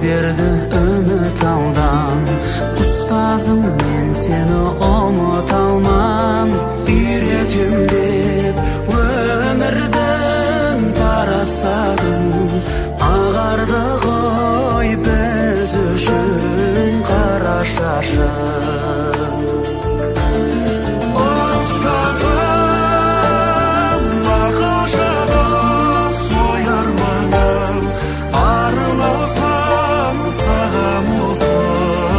Жіберді үміт алдан. Ұстазым, мен сені ұмыта алмам. Үйретем деп өмірдің парасатын, ағарды ғой біз үшін қара шашың.